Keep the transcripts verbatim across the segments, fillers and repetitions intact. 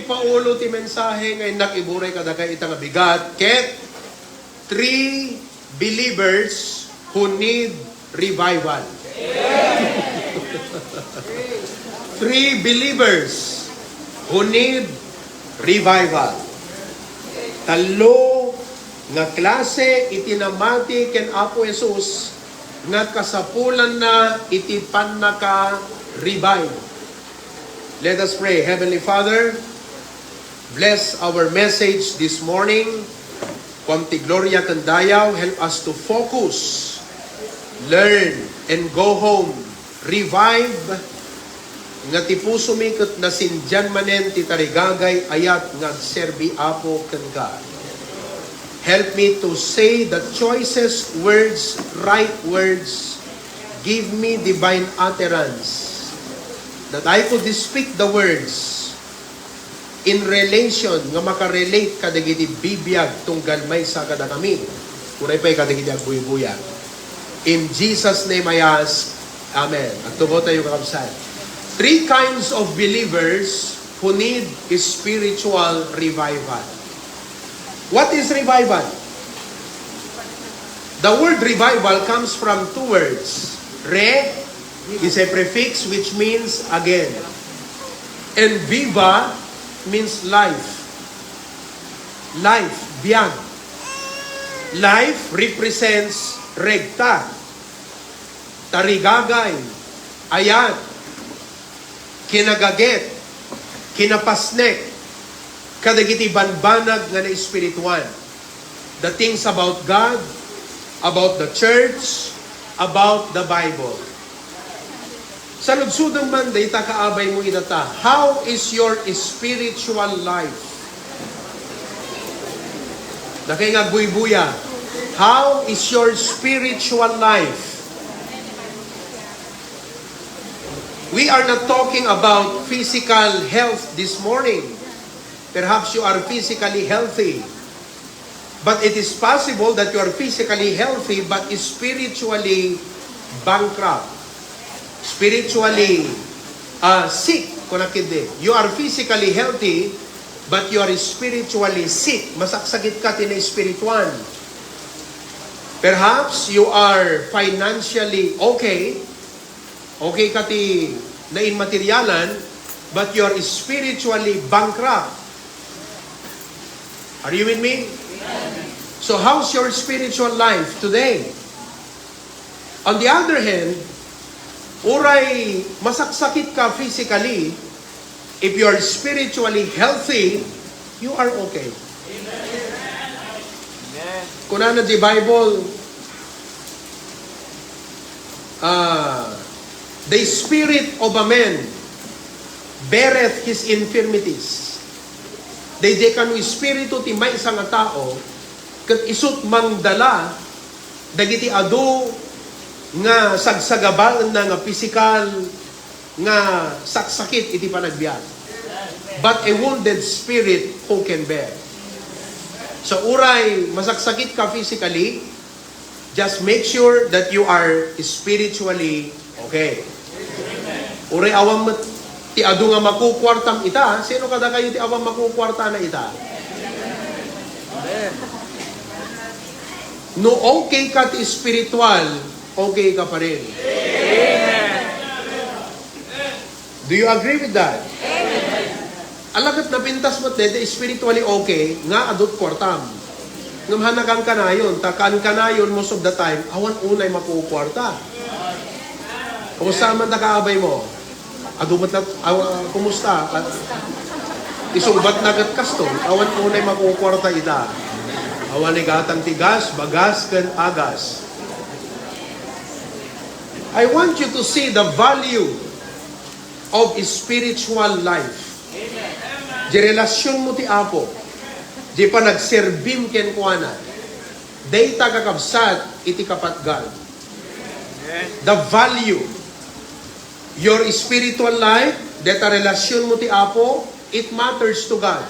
Paulo ti mensahe nga innak iburay kadakay ita nga bigat, ket three believers who need revival. Three believers who need revival. Tallo nga klase iti namati ken Apo Jesus nga kasapulanna iti pannaka-revive. Let us pray. Heavenly Father, bless our message this morning. Kuam ti gloria ken dayaw, help us to focus, learn, and go home revive, nga ti pusomi ket nasindian manen ti tarigagay ayat nga agserbi, Apo, kenka. Help me to say the choicest words, right words. Give me divine utterance that I could speak the words in relation nga makarelate kadagiti bibiag tunggal maysa kadakami, uray pay kadagiti agbuybuya. In Jesus' name I ask, Amen. Agtugaw tayo, kakabsat. Three kinds of believers who need spiritual revival. What is revival? The word revival comes from two words. Re is a prefix which means again. And viva means life. Life, biag. Life represents regta, tarigagay, ayat, kinagaget, kinapasnek, kadagiti banbanag nga naespirituan. The things about God, about the church, about the Bible. Saludsodem man dayta, kaabay mo ita ta. How is your spiritual life? Dakay nga agbuybuya. How is your spiritual life? We are not talking about physical health this morning. Perhaps you are physically healthy. But it is possible that you are physically healthy but spiritually bankrupt. Spiritually, ah, sick, kuna ketdi. You are physically healthy but you are spiritually sick. Masaksakit ka ti naespirituan. Perhaps you are financially okay, okay ka ti nainmaterialan, but you are spiritually bankrupt. Are you with me? So how's your spiritual life today? On the other hand, uray masaksakit ka physically, if you are spiritually healthy, you are okay. Amen. Kunana di Bible, ah, "The spirit of a man beareth his infirmities." Daydiay kano espiritu ti maysa nga tao, ket isut' mangdala dagiti adu nga sagsagabaenna nga pisikal nga saksakit iti panagbiag. But a wounded spirit who can bear? So, uray masaksakit ka physically, just make sure that you are spiritually okay. Uray awan met ti adu nga makukuartam ita, sino kadakayo ti awan makukuartana ita? No okay ka ti spiritual, okay ka pa rin. Do you agree with that? Ala ket napintas met dayta spiritually okay nga adut kuartam. Ngem hanagang kanayon, ta kan kanayon most of the time, awan unay makukuarta. Kumusta man ta kaabay mo? Adu met na, aw-, kumusta? Ah, isungbat na ket kasto, awan unay makukuarta ita. Awan ni gatang ti gas, bagas, ken agas. I want you to see the value of spiritual life. Di relasyonmo ti Apo, di panagserbim kenkuana, dayta kakabsat iti kapatgan. The value, your spiritual life, dayta relasyonmo ti Apo, it matters to God.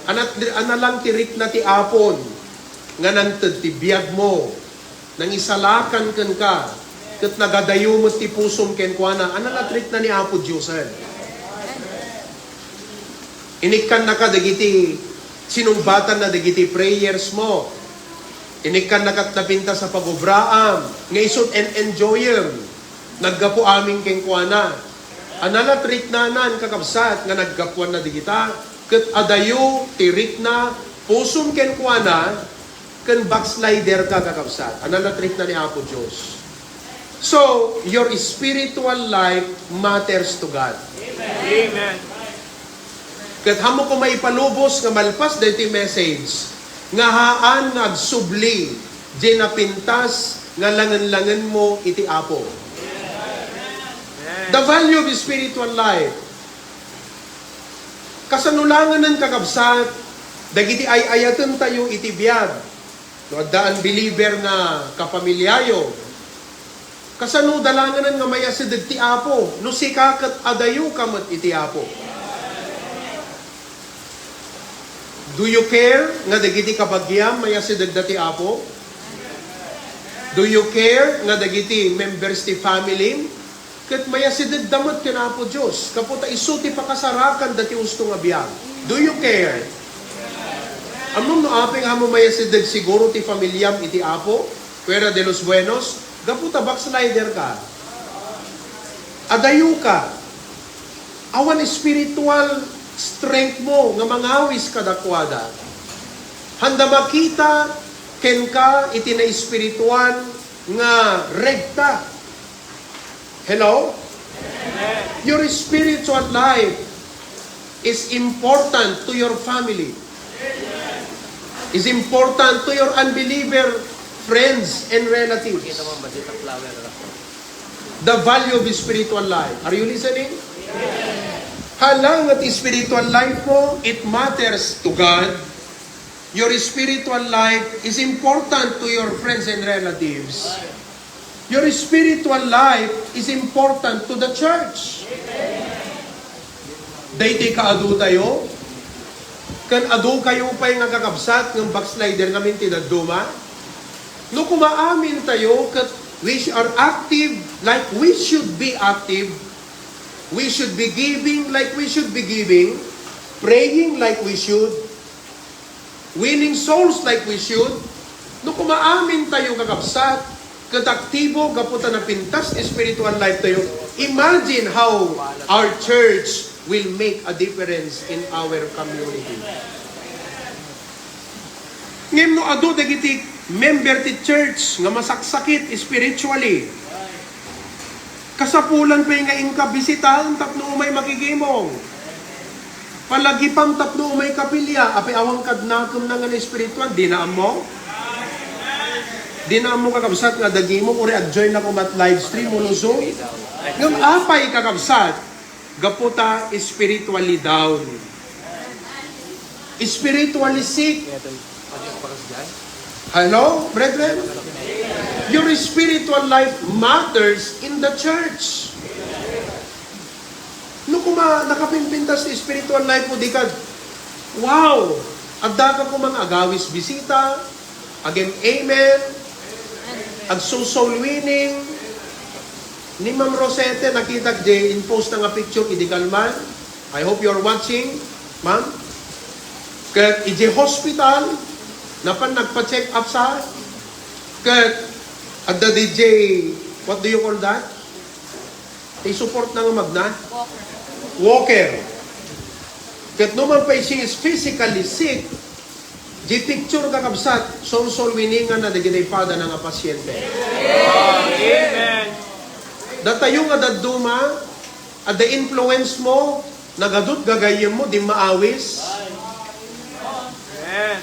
Ana, ana lang ti rikna ti Apon nga nangted ti biagmo, nangisalakan kenka, ket nagadayo met ti pusom kenkuana. Ana la ti rikna ni Apo Diosen. Inikkannaka dagiti sinungbatanna dagiti prayers mo. Inikkannaka napintas a pagobraam nga isut' en-enjoyem. Naggapu amin kenkuana. Anala triknanan, kakabsat, nga naggapuanna digita, ket adayo ti rikna, pusom kenkuana, ken backslider ka, kakabsat. Anala trikna ni Apo Dios. So, your spiritual life matters to God. Amen. Ket haanmo koma ipalubos nga malpas daytoy message nga haan nga agsubli diay napintas nga langen-langenmo iti Apo. The value of spiritual life. Kasano langenen, kakabsat, dagiti ay-ayatentayo iti biag? No adda unbeliever nga kapamiliayo, kasano da langenen nga mayasideg ti Apo no sika ket adayoka met iti Apo? Do you care nga dagiti kabagiam mayasidegda ti Apo? Do you care nga dagiti members ti family ket mayasidegda met ken Apo Dios, gapu ta isu ti pakasarakanda ti husto nga biag? Do you care? Ammom no apay nga haanmo mayasideg siguro ti familiam iti Apo, fuera de los buenos, gapu ta backslider ka. Adayoka. Awan spiritual strength mo nga mangawis kadakuada. Haanda makita kenka iti naespirituan nga regta. Hello? Your spiritual life is important to your family. Is important to your unbeliever friends and relatives. The value of spiritual life. Are you listening? Hala nga ti spiritual life mo, it matters to God. Your spiritual life is important to your friends and relatives. Your spiritual life is important to the church. Daytoy kaadutayo, ken adu kayo pay nga kakabsat nga backslider ngamin ti dadduma. No kumaamin tayo ket we are active like we should be active, we should be giving like we should be giving, praying like we should, winning souls like we should. No kumaamin tayo, kakabsat, ket aktibo gapu ta napintas ti spiritual life tayo, imagine how our church will make a difference in our community. Ngem no adu dagiti member ti church nga masaksakit spiritually, kasapulan pay nga inka bisitaen tapno umay makigimong. Palagipam tapno umay kapilya, apay awan kad nakemna nga naespirituan, dina ammo? Dina ammo, kakabsat, nga dagimong, uray ag-join na koma live stream wenno Zoom. Ngem apay, kakabsat? Gapu ta spiritually down. Spiritually sick. Hello, brethren? Your spiritual life matters in the church. No koma nakapimpintas ti spiritual life mo, di ka, wow! Adda ka koma nga agawis bisita, agem-amen, agso-soul winning. Ni Ma'am Rosette, nakitak di in-post na nga picture, idi kalman. I hope you're watching, ma'am. Ket idiay hospital, napan nagpa-check up sa, ket adda didiay, what do you call that? Ti support na nga magna? Walker. Ket no man pay she is physically sick, di picture, kakabsat, soul-soul winningan na dagiti padana nga pasyente. Amen. Datayo nga dadduma, adda influence mo, nagadut gagayyem mo, di maawis. Amen.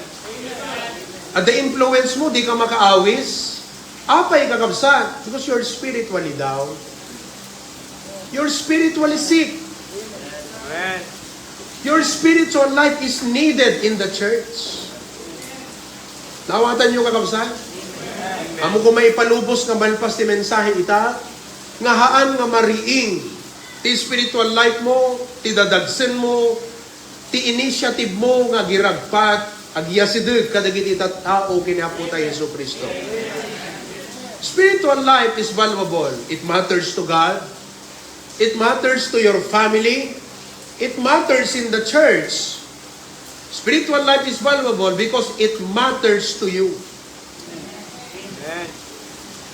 Adda influence mo, di ka makaawis. Apay, kakabsat? Because you're spiritually down. You're spiritually sick. Amen. Your spiritual life is needed in the church. Naawatan niyo, kakabsat? Ammo ko maipalubos nga malpas ti mensahe ita, nga haan nga mariing ti spiritual life mo, ti dadagsen mo, ti initiative mo nga agiragpat, agyasideg kadagiti tattao ken ni Apo ta Jesu-Cristo. Spiritual life is valuable. It matters to God. It matters to your family. It matters in the church. Spiritual life is valuable because it matters to you.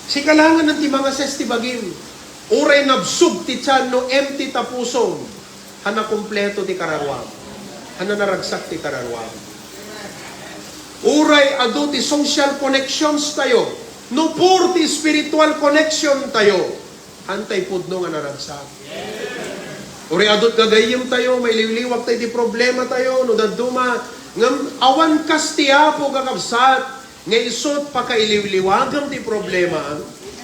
Sika langen ti mangases ti bagim. Uray nabsog ti tian no empty ta pusom. Haan a kumpleto ti kararuam. Haan a naragsak ti kararuam. Uray adu ti social connections tayo. No poor ti spiritual connection tayo. Haan tay pudno nga naragsak. Uray adu ti gagayyem tayo, mailiwliwag tay ti problema tayo, no dadduma, ngem awan kas ti Apo, kakabsat, nga isu ti pakailiwliwagem ti problema,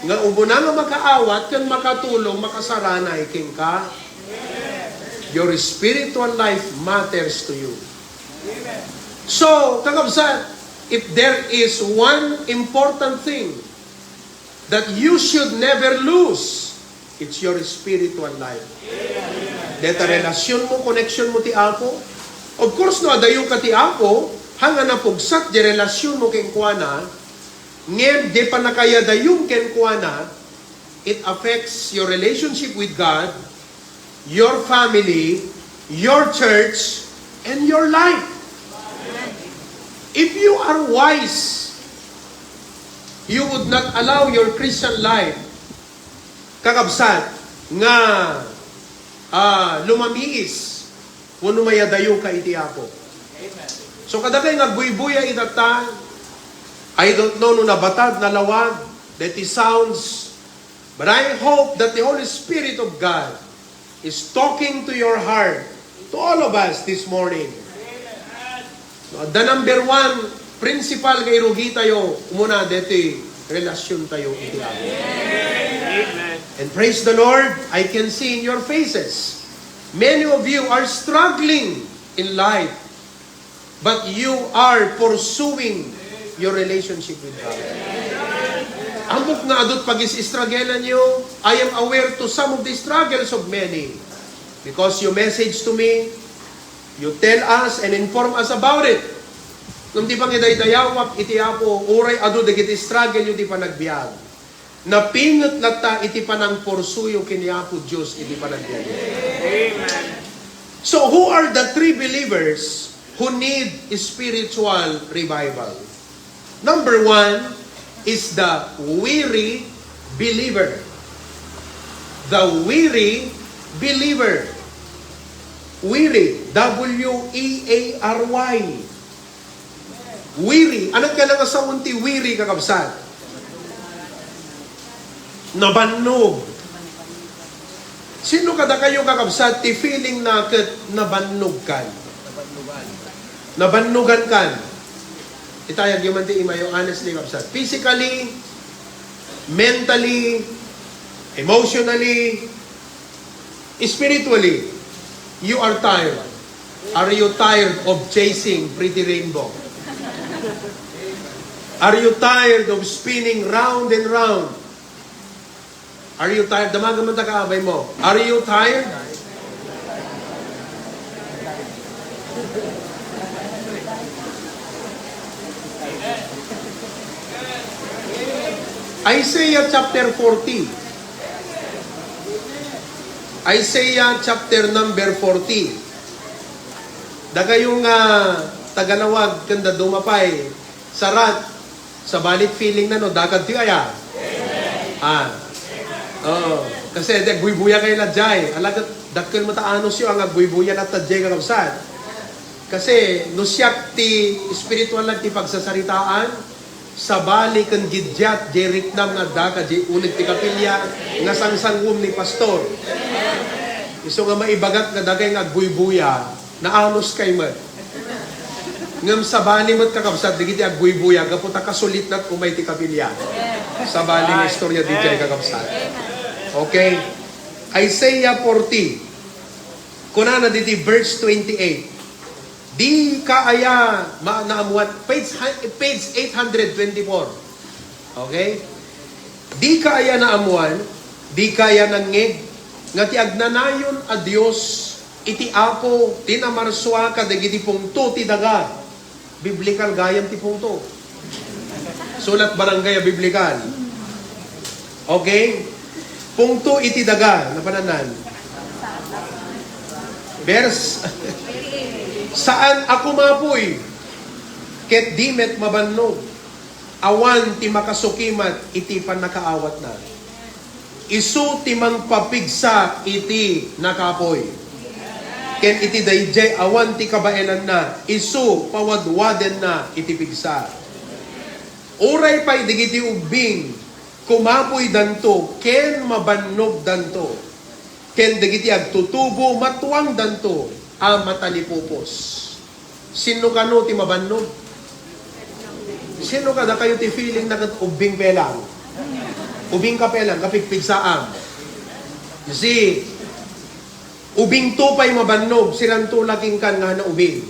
nga umuna nga makaawat ken makatulong, makasaranay kenka. Your spiritual life matters to you. So, kakabsat, if there is one important thing that you should never lose, it's your spiritual life. Deta relasyonmo, connection mo ti Apo. Of course, no adayo ka ti Apo, haan nga napugsat di relasyonmo kenkuana, ngem di pannakayadayo kenkuana, it affects your relationship with God, your family, your church, and your life. If you are wise, you would not allow your Christian life, kakabsat, nga, ah, lumamiis wenno mayadayo ka iti Apo. So, kadakay nga agbuybuya itatta, I don't know no nabatad, nalawag, that it sounds, but I hope that the Holy Spirit of God is talking to your heart, to all of us this morning. No, the number one principal nga irugi tayo, umuna deti relasyontayo iti Apo. And praise the Lord, I can see in your faces, many of you are struggling in life, but you are pursuing your relationship with God. Ammok nga adut pagis-struggleanyo. I am aware to some of the struggles of many because you message to me, you tell us and inform us about it. Ngem ti pangidaydayawak iti Apo, uray adu dagiti struggle yo ti panagbiag, napinget latta iti panangpursuyo ken ni Apo Dios iti panagbiag. Amen. So, who are the three believers who need spiritual revival? Number one is the weary believer. The weary believer. Weary, W E A R Y. Weary. Ano kaya nga saon ti weary, kakabsat? Nabannog. Sino kadakayo, kakabsat, ti feeling na ket nabannog kan? Nabannogan kan? Itayag yo man ti imayo, honestly, kabsat. Physically, mentally, emotionally, spiritually, you are tired. Are you tired of chasing pretty rainbow? Are you tired of spinning round and round? Are you tired? Damagan man ta kaabay mo. Are you tired? Isaiah chapter forty. Isaiah chapter number forty. Dakayo nga tagalawag ken dadduma pay, sarat, sabali feeling na no, dakad ti aya. Ah. Oo. Kasi, di, agbuybuya kayo na jay. Alagat, dakkel mo ta anus yo, ang agbuybuya na ta jay, kakabsat. Kasi, no siak ti spiritual lang ti pagsasaritaan, sabali ken gidyat, jay riknam nga adda ka, jay uleg ti kapilya, nga sangsangwem ni pastor. Isu nga maibagak nga dagay nga agbuybuya, naanus kay met. Ngem sabali met, kakabsat, dagiti agbuybuya, gapu ta kasulitna umay ti kapilya. Sabali nga istorya di jay, kakabsat. Okay? Isaiah forty. Kunana diti verse twenty-eight. Di ka aya ma-, naammuan, page, page eight hundred twenty-four. Okay? Di ka aya naammuan, di ka aya nangngeg, nga ti agnanayon a Dios iti Apo ti namarsua kadagiti pungto ti daga. Biblikal gayam ti pungto. Sulat barangay a biblikal. Okay? Pungto iti daga, napananan. Verse, saan a kumapoy, ket di met mabannog. Awan ti makasukimat iti pannakaawatna. Isu ti mangpapigsa iti nakapoy. Ken iti daydiay awan ti kabaelanna, isu pawadwadenna iti pigsa. Uray pay dagiti ubbing, kumapoydanto ken mabannogdanto. Ken dagiti agtutubo, matuangdanto a matalipupos. Sino kano ti mabannog? Sino kadakayo ti feeling na ket ubbing pelang? Ubbing ka pelang, kapigpigsaam. You see, ubing to pay mabannog, siranto la kenka nga ubing.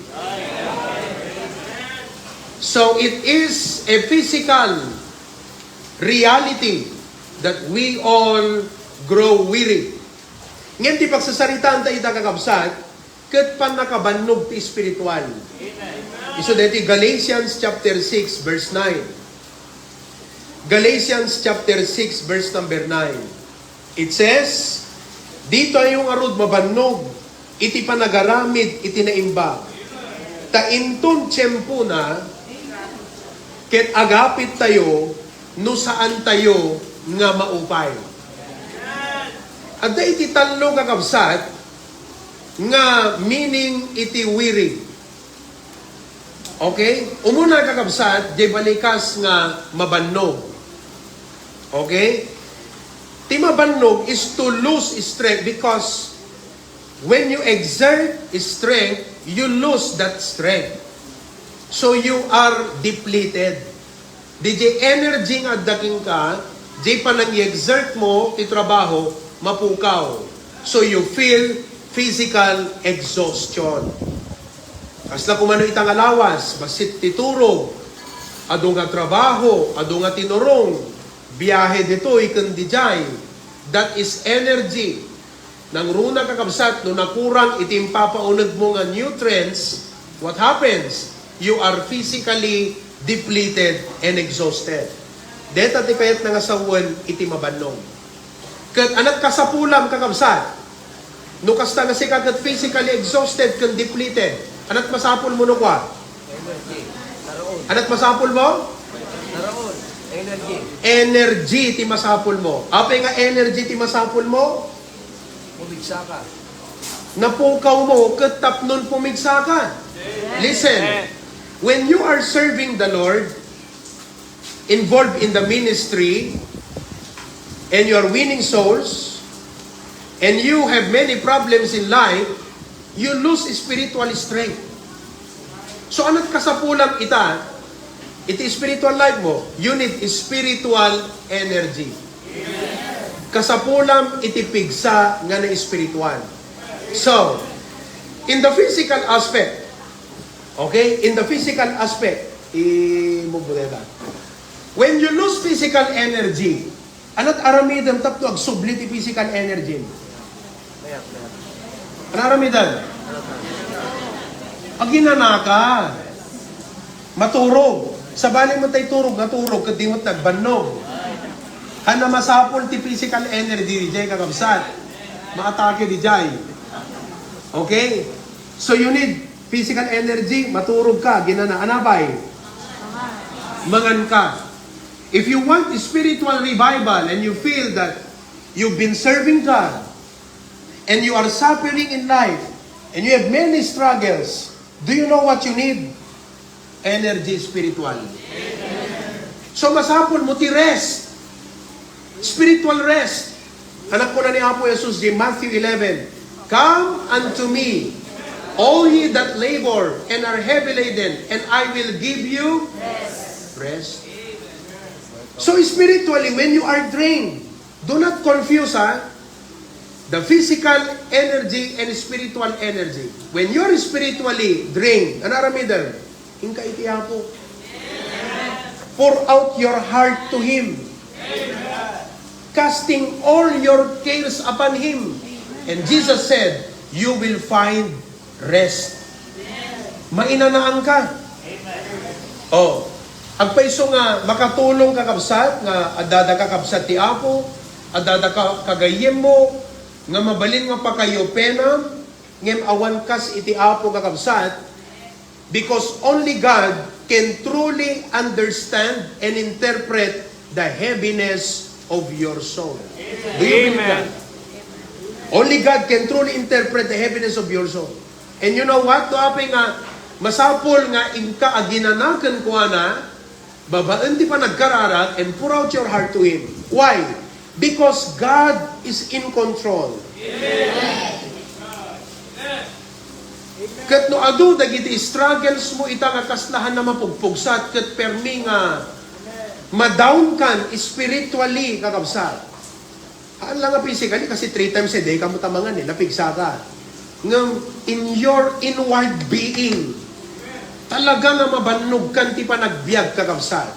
So it is a physical reality that we all grow weary. Ngem ti pagsasaritaan ta ita, kakabsat, ket pannakabannog ti espiritual. Isu daytoy Galatians chapter six, verse nine. Galatians chapter six, verse number nine. It says, "Ditayo ngarud mabannog iti panagaramid iti naimbag. Ta inton tiempona, ket agapit tayo no saan tayo nga maupay." Adda iti tallo, kakabsat, nga meaning iti weary. Okay? Umuna, kakabsat, di balikas nga mabannog. Okay? Ti mabannog is to lose strength, because when you exert strength, you lose that strength. So you are depleted. Di jay energy nga adda kenka, jay panang-exert mo ti trabaho, mapukaw. So you feel physical exhaustion. Kasla kumano ita nga lawas, bassit ti turog, adu nga trabaho, adu nga tinurong, biahe ditoy ken dijay. That is energy. Nangruna, kakabsat, no nakurang iti impapaunegmo nga nutrients, what happens? You are physically depleted and exhausted. Deta ti kayatna nga sawen iti mabannog. Ket ana't kasapulam, kakabsat, no kasta nga sika ket physically exhausted ken depleted, ana't masapulmo no kua? Energy. Ana't masapulmo? Energy ti masapulmo. Apay nga energy ti masapulmo? Pumigsaka. Napukawmo ket tapnon pumigsaka. Listen, when you are serving the Lord, involved in the ministry, and you are winning souls, and you have many problems in life, you lose spiritual strength. So, ana't kasapulam ita, iti spiritual life mo, you need spiritual energy. Kasapulam iti pigsa nga naespiritual. So, in the physical aspect, okay, in the physical aspect, i-move mo deta. When you lose physical energy, ana't aramidem tapno agsubli ti physical energy? Ana't aramidem? Aginanaka. Maturog. Sabali mo tay turog, naturog, ket di met nagbannog. Ania masapul ti physical energy, dijay, kakabsat? Maatake dijay. Okay? So you need physical energy, maturog ka, ginana, anabay? Mangan ka. If you want spiritual revival and you feel that you've been serving God and you are suffering in life and you have many struggles, do you know what you need? Energy spiritual. So, masapul mo ti rest. Spiritual rest. Ania kuna ni Apo Jesus di Matthew eleven, "Come unto me, all ye that labor and are heavy laden, and I will give you rest." So spiritually, when you are drained, do not confuse, ha? The physical energy and spiritual energy. When you're spiritually drained, ania aramidem? Inka iti Apo. Pour out your heart to Him. Casting all your cares upon Him. And Jesus said, "You will find rest." Mainanaanka. Oh, agpayso nga makatulong, kakabsat, nga addada kakabsat ti Apo, addada ka, kagayyemmo, nga mabalin nga pakayo penam, Ngem awan kas iti Apo, kakabsat, because only God can truly understand and interpret the heaviness of your soul. Do you believe Amen. That? Only God can truly interpret the heaviness of your soul. And you know what? No apay nga masapul nga inka aginana kenkuana, babaen ti panagkararag and pour out your heart to Him. Why? Because God is in control. Ket no adu dagiti struggles mo ita nga kasla haan a mapugpugsat ket permi nga ma-down kan spiritually, kakabsat. Haan lang nga physically, kasi three times a day kamo ta mangan, eh, napigsa ka. Ngem in your inward being, talaga nga mabannog kan ti panagbiag, kakabsat.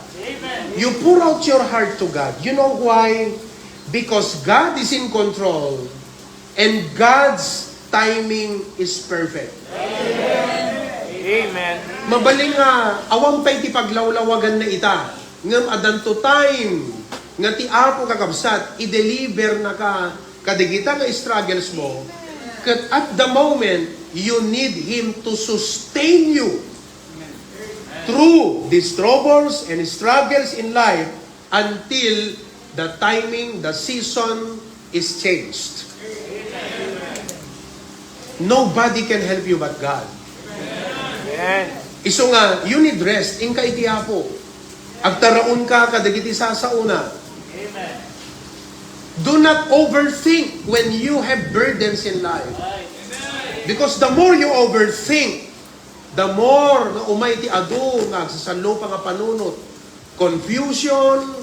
You pour out your heart to God. You know why? Because God is in control and God's timing is perfect. Amen. Mabalin nga awan pay ti paglawlawaganna ita. Ngem addanto time nga ti Apo, kakabsat, i-deliver naka kadagita nga struggles mo. Ket at the moment, you need Him to sustain you through these troubles and struggles in life until the timing, the season is changed. Nobody can help you but God. Amen. Isu nga, you need rest. Inka iti Apo. Agtaraon ka kadagiti sasaona. Amen. Do not overthink when you have burdens in life. Because the more you overthink, the more nga umay ti adu nga agsasallupa nga panunot, confusion,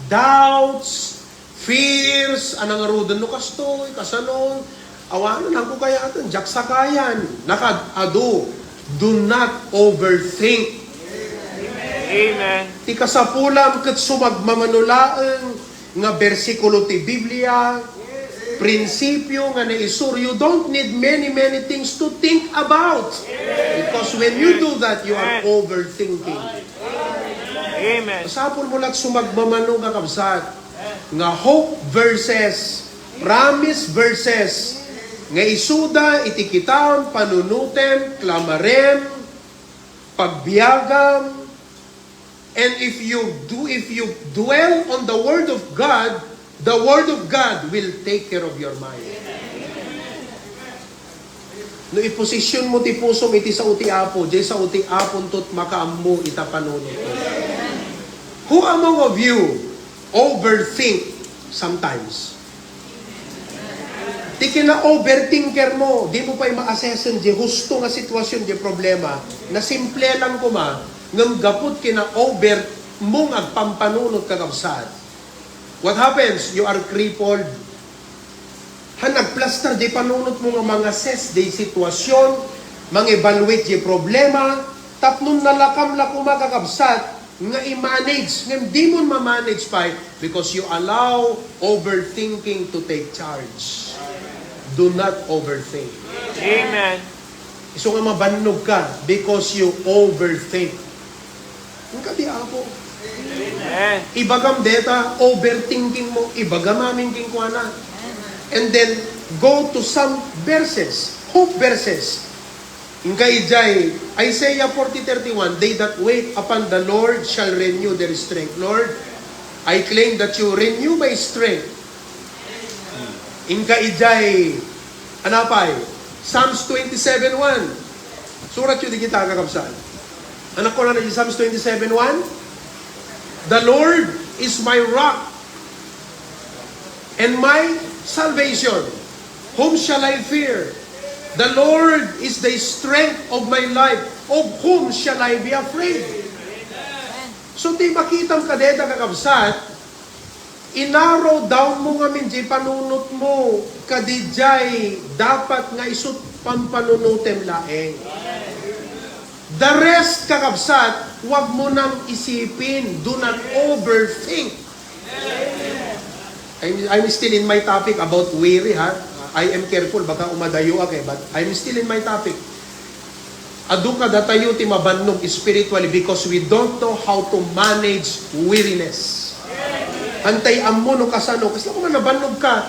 doubts, fears, a nangaruden no kastoy, kasano, awanen, haanko kayaten, diak sakayan, nakaad-adu, do not overthink. Amen. Ti kasapulam ket sumagmamano laeng nga bersikulo ti Biblia, prinsipio nga naisur, you don't need many, many things to think about. Because when you do that, you are overthinking. Amen. Masapul mo la't sumagmamano, kakabsat, nga hope verses, promise verses, nga isuda iti kitam, panunutem, klamarem, pagbiagam, and if you do, if you dwell on the word of God, the word of God will take care of your mind. No iposisyon mo ti pusom iti sao ti Apo, diay sao ti Aponto ti makaammo ita panunot. Who among of you overthink sometimes? Ti kina-overthinker mo, di mo pay ma-assess-en diay husto nga sitwasyon, diay problema, na simple lang koma, ngem gapu ti kina-over mo nga agpampanunot, kakabsat. What happens? You are crippled. Han, nagplastar diay panunot mo nga mang-assess diay sitwasyon, mang-evaluate diay problema, tapno nalakam la koma, kakabsat, nga i-manage, ngem dimon ma-manage pay because you allow overthinking to take charge. Do not overthink. Amen. Isu nga mabannog ka because you overthink. Inka ti Apo. Amen. Ibagam deta, overthinking mo, ibagam amin kenkuana. And then, go to some verses, hope verses. Inka idiay Isaiah forty thirty-one, "They that wait upon the Lord shall renew their strength." Lord, I claim that you renew my strength. Inka idiay, ano pay? Psalms twenty-seven one. Surat yu dagita, kakabsat. Ano kunana iti Psalms twenty-seven one? "The Lord is my rock and my salvation. Whom shall I fear? The Lord is the strength of my life. Of whom shall I be afraid?" So, ti makitam kadeta, kakabsat, i-narrow down mo ngamin diay panunot mo, kadi diay dapat nga isut pampanunotem laeng. The rest, kakabsat, wag mo nang isipin. Do not overthink. I'm, I'm still in my topic about weary, ha? I am careful, baka umadayoak, eh, but I'm still in my topic. Adu kadatayo ti mabannog spiritually because we don't know how to manage weariness. Hantay ammo no kasano, kasla koma nabannog ka.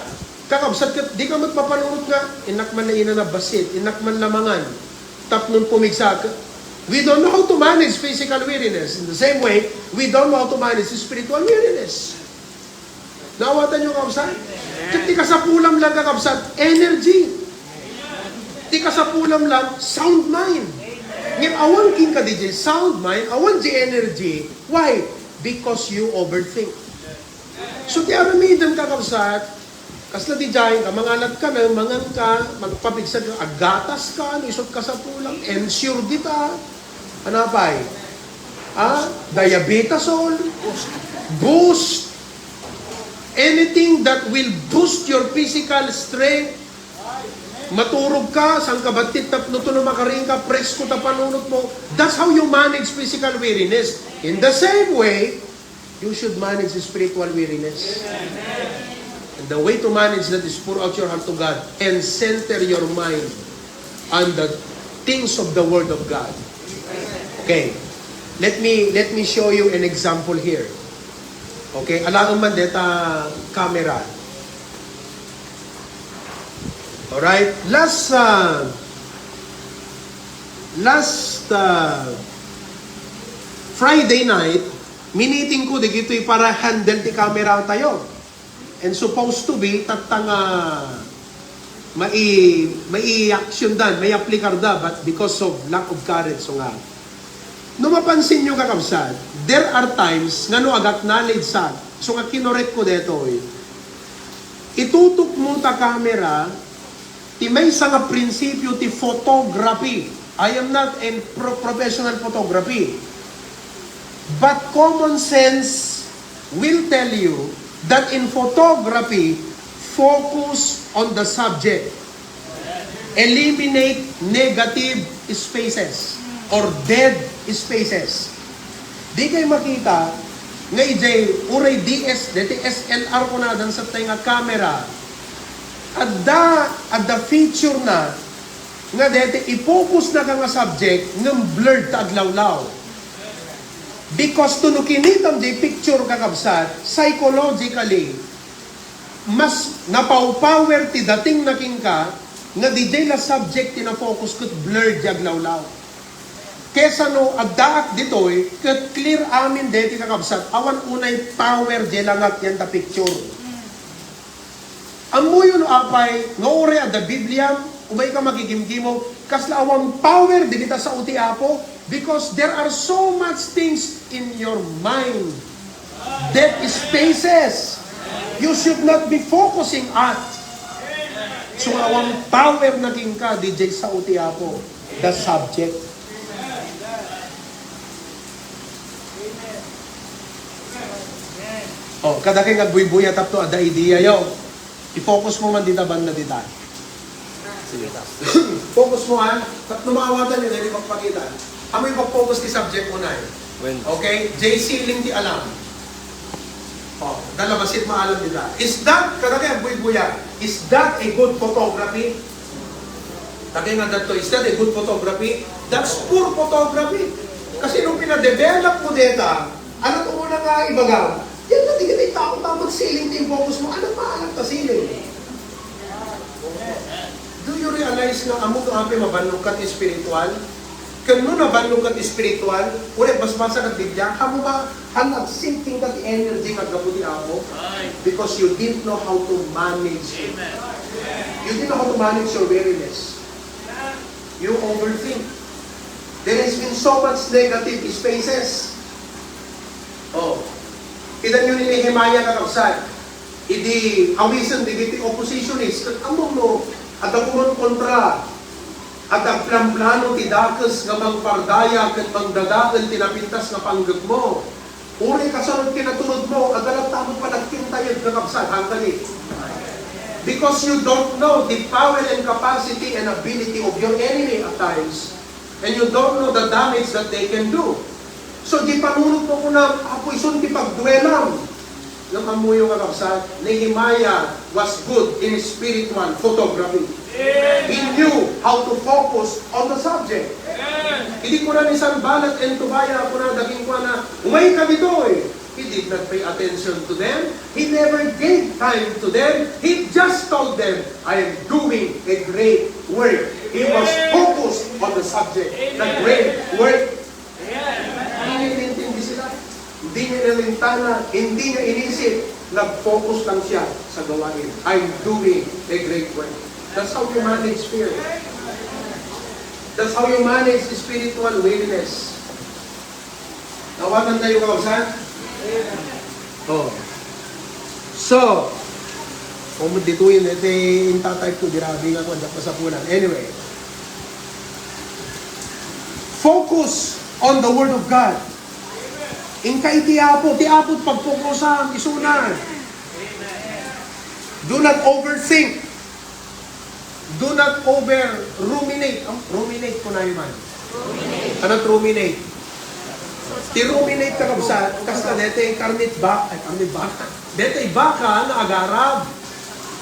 Kakabsat, ket dika met mapanunot nga, "Innak man la inanab bassit, innak man la mangan, tapno pumigsak." We don't know how to manage physical weariness. In the same way, we don't know how to manage spiritual weariness. Naawatan niyo, kakabsat? Ket ti kasapulam lang, kakabsat, energy. Ti kasapulam lang, sound mind. Ngem awan kenka diay sound mind, awan diay energy. Why? Because you overthink. So, ti aramidem, kakabsat, kasla diay, ka, manganat ka na, mangan ka, magpapigsa ka, agatas ka, no isut kasapulam, ensure dita. Ano pay? Ah, diabetasol, boost, anything that will boost your physical strength. Maturog ka, saan ka battit tapno to no makaring ka, presko ta panunot mo. That's how you manage physical weariness. In the same way, you should manage spiritual weariness. And the way to manage that is pour out your heart to God and center your mind on the things of the Word of God. Okay. Let me, let me show you an example here. Okay, alaem man deta camera. Alright, last, uh, last, uh, Friday night, miniting ko digitoy para handle ti camera tayo. And supposed to be, tatta nga mai-, mai-action dan, mai-aplikar da, but because of lack of courage, so nga. No mapansin nyo, kakabsat, there are times nga no ag-acknowledge sa, so nga kinorek ko detoy, itutok mo ta camera, ti maysa nga prinsipyo ti photography. I am not a pro-, professional photography. But common sense will tell you that in photography, focus on the subject. Eliminate negative spaces or dead spaces. Di kay makita nga ijay uray D S, deti S L R kunadan sa tay nga camera, adda, adda feature na nga deti i-focus na ka nga subject ngem blurred ta aglawlaw. Because to no kinitam di picture, kakabsat, psychologically, mas napaw-power ti dating na kenka nga diay la subject ti na-focus ket blurred ti aglawlaw. Kesa no addaak ditoy ket clear amin deti, kakabsat, awan unay power diay langat yan ta picture. Ammoyo no apay nga uray adda Bibliam, umay ka makigimgimong, kasla awan power dagita sao ti Apo? Because there are so much things in your mind. Dead spaces. You should not be focusing at. So, awan power na kenka, diay sao ti Apo. The subject. Oh, kadakay nga agbuybuya tapno adda idea yo. I-focus mo man dita banda dita. Sige. Focus mo, ha? Tapno maawatan yo, dahil ipagpakita. Amo ipag-focus ti subject mo na, eh. When? Okay? Jay Siling ti alam. Oh, dala basit maalam dita. Is that, kadakay agbuybuya, is that a good photography? Dagiti nga datto, is that a good photography? That's poor photography. Kasi no pinadevelop mo deta, ano to muna nga ibagam? Yan na, di ka tayo tao, tapos siling ti focus mo. Ano pa anak ka siling? Do you realize nga amo to apay mabannog ka ti spiritual? Ken no nabannog ka ti spiritual, uray basbasa ka Biblia, amo ba, han nagsinking ka ti energy nga aggapu ti Apo? Because you didn't know how to manage it. You didn't know how to manage your weariness. You overthink. There has been so much negative spaces. Oh. Kita nyo ni Nehemiah, kakabsat. Idi awisen dagiti oppositionist, ket ammom no, adda kuman kontra, adda planplano ti dakes nga mangpardaya ket mangdadael ti napintas nga panggepmo. Uray kasano ti naturod mo, adda latta met panagkintayeg nga kabsat, hankali. Because you don't know the power and capacity and ability of your enemy at times. And you don't know the damage that they can do. So, di panunot mo kuna, "Apo, isun ti pagduelam." Ngem ammoyo, kakabsat, Nehemiah was good in spiritual photography. He knew how to focus on the subject. Idi kuna ni Sanballat and Tobiah, kuna da kenkuana, "Umayka ditoy." He did not pay attention to them. He never gave time to them. He just told them, "I am doing a great work." He was focused on the subject, the great work. Hindi niya inintindi sila. Hindi niya inalintana, hindi niya inisip. Nag-focus lang siya sa gawain. "I'm doing a great work." That's how you manage fear. That's how you manage spiritual weariness. Naawatan tayo, kakabsat? Oh. So, kung ditoy, iti intatay ko, grabe nga kung masapulan. Anyway, focus on the Word of God. Inka iti Apo, ti Apo pagfokusan, isunan. Do not overthink. Do not over ruminate. Am, ruminate kunayo man. Ano ruminate? Ti ruminate, kakabsat, kasta dete karnit bak-, ay, karnit baka. Dete baka nga agarab.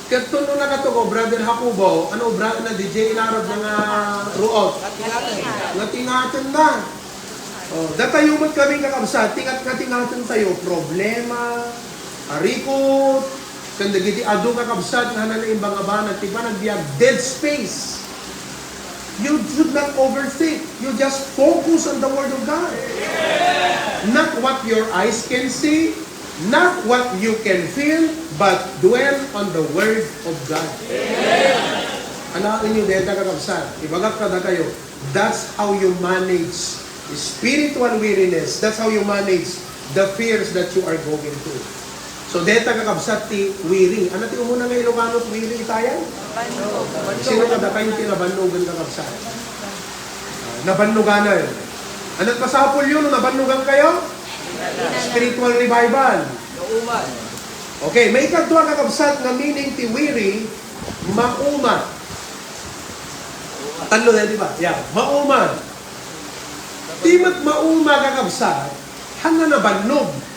Ket no nakato ko, Brother Jacobo, ano obra na D J inarab na nga ruot? Nga tingaten na. Oh, datayo met kami, kakabsat, tingat nga tingaten tayo, problema, arikot, ken dagiti adu, kakabsat, nga naimbang a banag ti panagbiag, dead space. You should not overthink. You just focus on the Word of God. Not what your eyes can see, not what you can feel, but dwell on the Word of God. Alaen niyo deta, kakabsat. Ibagak kadakayo, that's how you manage spiritual weariness. That's how you manage the fears that you are going through. So, deta, kakabsat, ti weary. Ano ti umuna nga Ilocano ti weary, itayan? Sino kadakayo ti nabannogan, kakabsat? Ah, nabannoganan. Ano masapul yun, no nabannogan kayo? Spiritual revival. Okay, maikadua, kakabsat, nga meaning ti weary, mauma. Tallo na, di ba? Yeah, mauma. Ti met mauma, kakabsat, haan nga nabannog.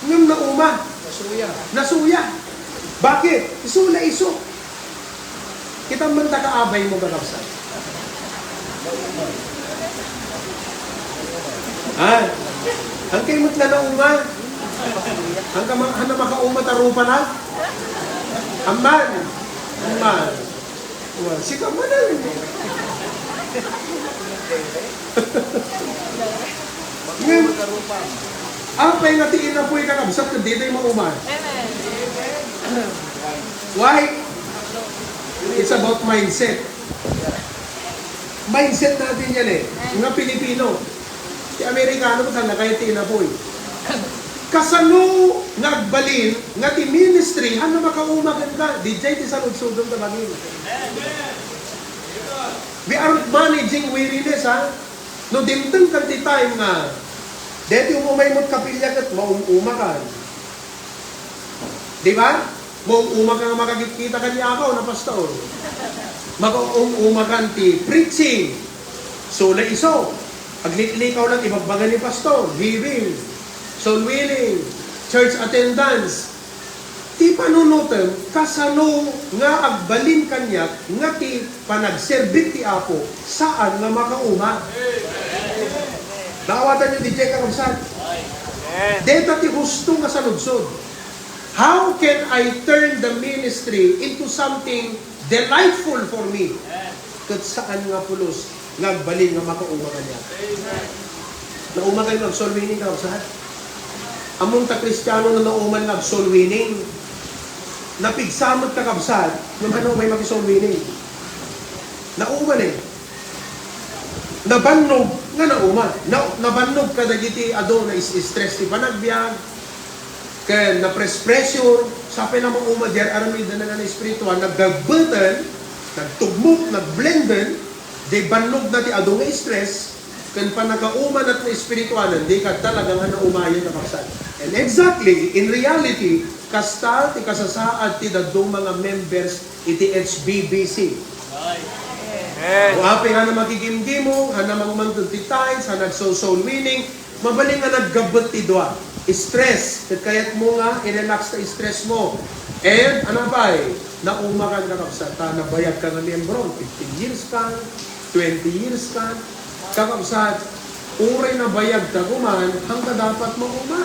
Ngem nauma. Nasuya. Nasuya. Bakit? Isu la isu. Kita man ta kaabay mo, kakabsat. Ha? Ang kayo met nga nauma. Ang kama-, ano makauma ta rupa na? Amman. Amman. Well, sika man ang Ngem, apay nga ti inapoy, kakabsat, ket ditoy mauma? Amen. Why? It's about mindset. Mindset natin yan eh. Nga Pilipino. Ti Amerikano, saan na kayo ti inapoy? Kasano nga agbalin nga ti ministry, haan nga makauma kenka, diay ti saludsodon ta bangin. We aren't managing weariness, ha? No dimteng kan ti time nga, deti umumay mo't kapilya ket maum-umakan. Di ba? Maum-umakan nga makakit-kita kaniakaw na pastor. Makaum-umakan ti preaching. Sula isu. Agliklikaw lang ibagbaga ni pastor. Giving. Soul winning. Church attendance. Ti panunotem, kasano nga agbalin kaniak nga ti panagserbik ti Apo, saan nga makauma. Naawatan niyo diay, kakabsat? Deta ti husto nga saludsod. How can I turn the ministry into something delightful for me? Ket saan nga pulos nga agbalin nga makauma kaniak. Nauma kayo nga ag-soul winning, kakabsat? Ammom ta Kristiano nga nauman nga ag-soul winning. Napigsa met, kakabsat, ngem haan nga umay maki-soul winning. Nauman eh. Nabannog nga nauma. Na, nabannog kadagiti adu, na-is-, stress ti panagbiag, ken na-press-pressure, sapay la mauma diay aramidna nga naespirituan, naggabbeten, nagtugmok, nagblenden, diay bannogna ti adu nga stress, ken pannakauma na ti naespirituanan, di ka talaga nga naumayen, kakabsat. And exactly, in reality, kasta ti kasasaad ti dadduma nga members iti H B B C. Amen. O apay, haan nga makigimgimong, haan nga mangmangted ti tithes, haan nga ag-soul winning, mabalin nga naggabbet ti dua. Stress, ket kayatmo nga i-relax ta stress mo. And, ano pay, naumakan, kakabsat, ta nabayag ka nga miyembro, fifteen years ka, twenty years ka, kakabsat, Uray nabayagta koman, hangka dapat mauma.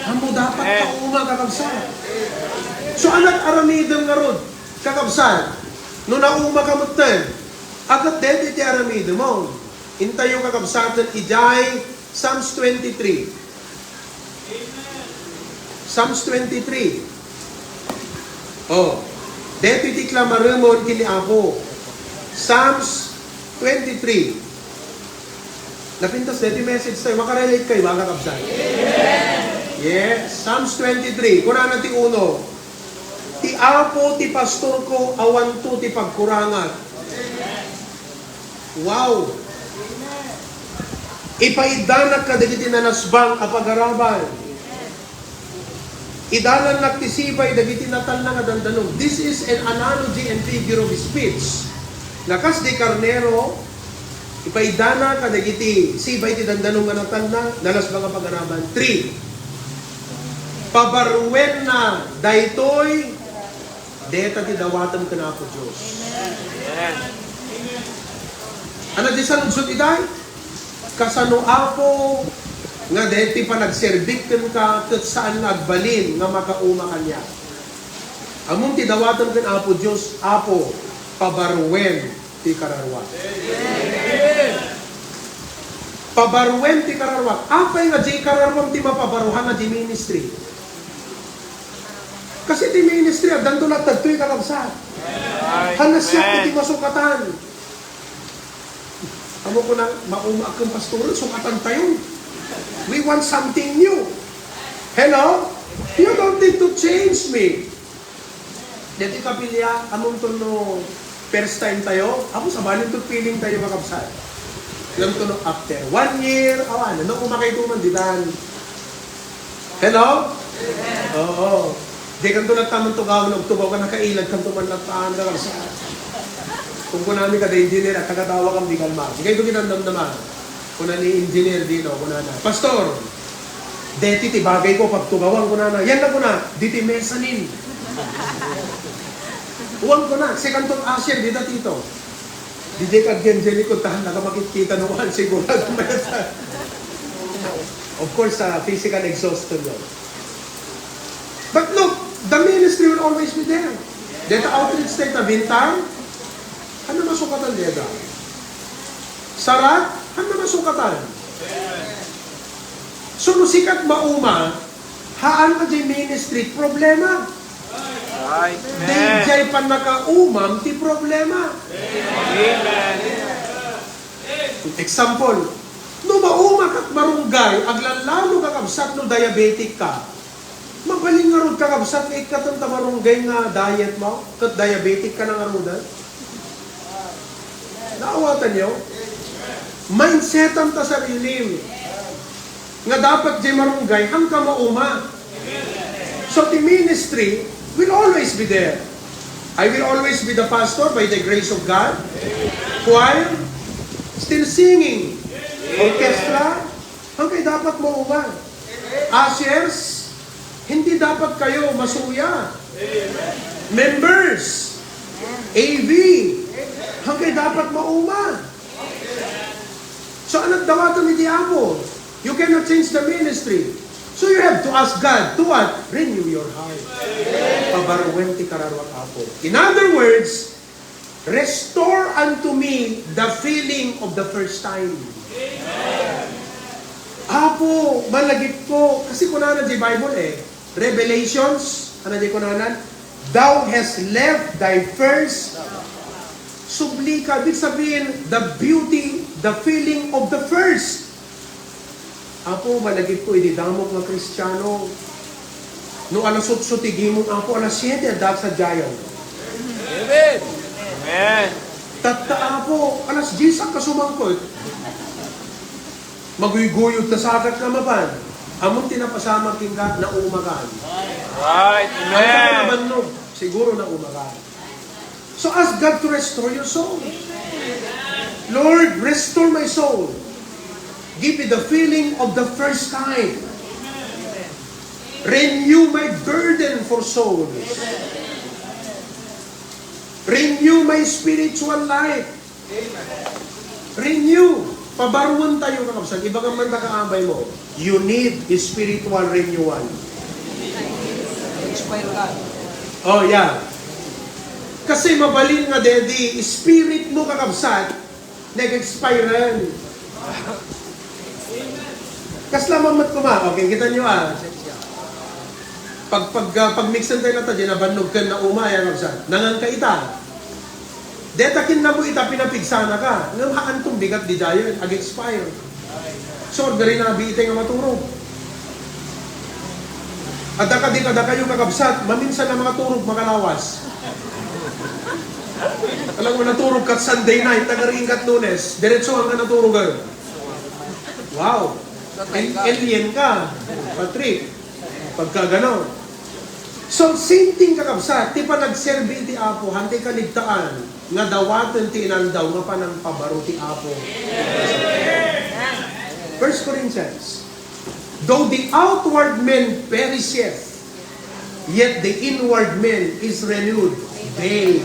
Ammo dapat kauma, kakabsat. So, anat aramidem ngarud, kakabsat? No nauma ka metten, agat deti ti aramidem mo. Intayo, kakabsat, idiay Psalms twenty-three. Psalms twenty-three. Oh, deti ti klamaremon ken ni Apo. Psalms twenty-three. Napintas deti message tayo. Makarelate kayo, mga kabsat? Yes. Psalms twenty-three. Kunana ti uno, "Ti Apo ti pastorko, awanto ti pagkurangat." Wow! Ipaidanak kadagiti nanasbang a pagaraban. Idalannak ti sibay dagiti natalna nga dandanom. This is an analogy and figure of speech. Nga kas di karnero, ipaidana kadagiti sibay ti dandanom nga natalna, nanasbang a pagaraban. Three, pabaruenna daytoy, deta ti dawatem ken Apo Dios. Amen. Ano di saludsod itay? Kasano, Apo, nga deti panagserbik kenka ket saan nga agbalin nga makauma kaniak? Ammom ti dawatem ken Apo Dios, Apo, pabaruen ti kararuak. Pabaruen ti kararuak. Apay nga di kararuam ti mapabaruhan a di ministry? Kasi ti ministry, addanto latta ditoy, kakabsat. Hanasiak ti masukatan. Amo ko na, mauma ken pastor, sukatan tayo. We want something new. Hello? You don't need to change me. Deti kapilya, amonto no first time tayo, amo, sabalin to feeling tayo, kakabsat. Alam to no, after one year, awan, no, umakay to man, ditan. Hello? Oo. Di kanto nagtamang tugaw, nagtugaw ka, nakailad kanto man nagpaan, kakabsat. Kung kunami kada engineer, at taga-tawa kang di kalma. Di kayo ginandam naman. Kuna ni Engineer Dino, kuna na, "Pastor, deti ti bagay ko pagtugawan," kuna na. "Yan na," kuna, "diti mezzanine." Uwan kuna, second floor usher, dita tito. Di jay ka agyan jay likod, tahan na ka makikita no one, sigurado mesa. Of course, sa physical exhaustion yun. But look, the ministry will always be there. Deta outreach tayo, ta bintang, ano masukatan deta? Sarat, ano masukatan? So, no sikat mauma, haan ka jay ministry, problema. Amen. Dayjay pannakaumam ti problema. Amen. Example, no mauma kat marunggay, aglalalo ka, kabsat, no diabetic ka. Mabalin ngarud, kakabsat, nga ikkaten ta marunggay nga diet mo, ket diabetic ka na ngaruden? Naawatan yo? Mindsetan ta sarili nga dapat jay marunggay, hangka mauma. So, the ministry will always be there. I will always be the pastor by the grace of God. Choir, still singing. Orchestra, hangkay dapat mauma. Ushers, hindi dapat kayo masuya. Members, A V, hangkay dapat mauma. So, anat dawaton iti Apo? You cannot change the ministry. So, you have to ask God to what? Renew your heart. Pabaruen ti kararuak, Apo. In other words, restore unto me the feeling of the first time. Apo, malagip ko. Kasi kunana di Bible eh, Revelations, ano di kunanan? "Thou hast left thy first." Subli ka, ibig sabihin, the beauty, the feeling of the first. Apo, malagip ko idi damok nga Kristiano. No alas otso ti game, Apo, alas siete, addaak sadiayo. Amen. Amen. Tatta, Apo, alas diesak ka sumangkot. Maguyguyod ta sagat nga mapan. Ammom ti napasamak kenka, naumakan. Right. Amen. Ang nabannog, siguro naumakan. So ask God to restore your soul. "Lord, restore my soul. Give me the feeling of the first time. Renew my burden for souls. Renew my spiritual life. Renew." Pabaruentayo, kakabsat. Ibagam man ta kaamay mo, you need spiritual renewal. Expire ka. Oh, yeah. Kasi mabalin nga dedi, spirit mo, kakabsat, nag-expiren. Kasla man met kuma. Okay, kita nyo, ah. Pag, pag, ah, pagmixen tayo na ta, di nabannog ken na uma, yan, kabsat. Nangan ka ita. Deta kinna mo ita, pinapigsana ka. Ngem haanton bigat di dayen, ag-expire. So, agdarinabi itay nga maturog. Adda kadi kadakayo, kakabsat, maminsan a makaturog, makalawas. Alam mo, naturog kat Sunday night, nagariing kat Lunes, diretso ang ka naturog, eh. Wow! Al-, alien ka, Patrick. Pagka gano. So, same thing, kakabsat, ti panagserbi ti Apo, hantay kaligtaan, nga dawaten ti inaldaw nga panangpabaro ti Apo. First Corinthians, though the outward man perisheth, yet the inward man is renewed day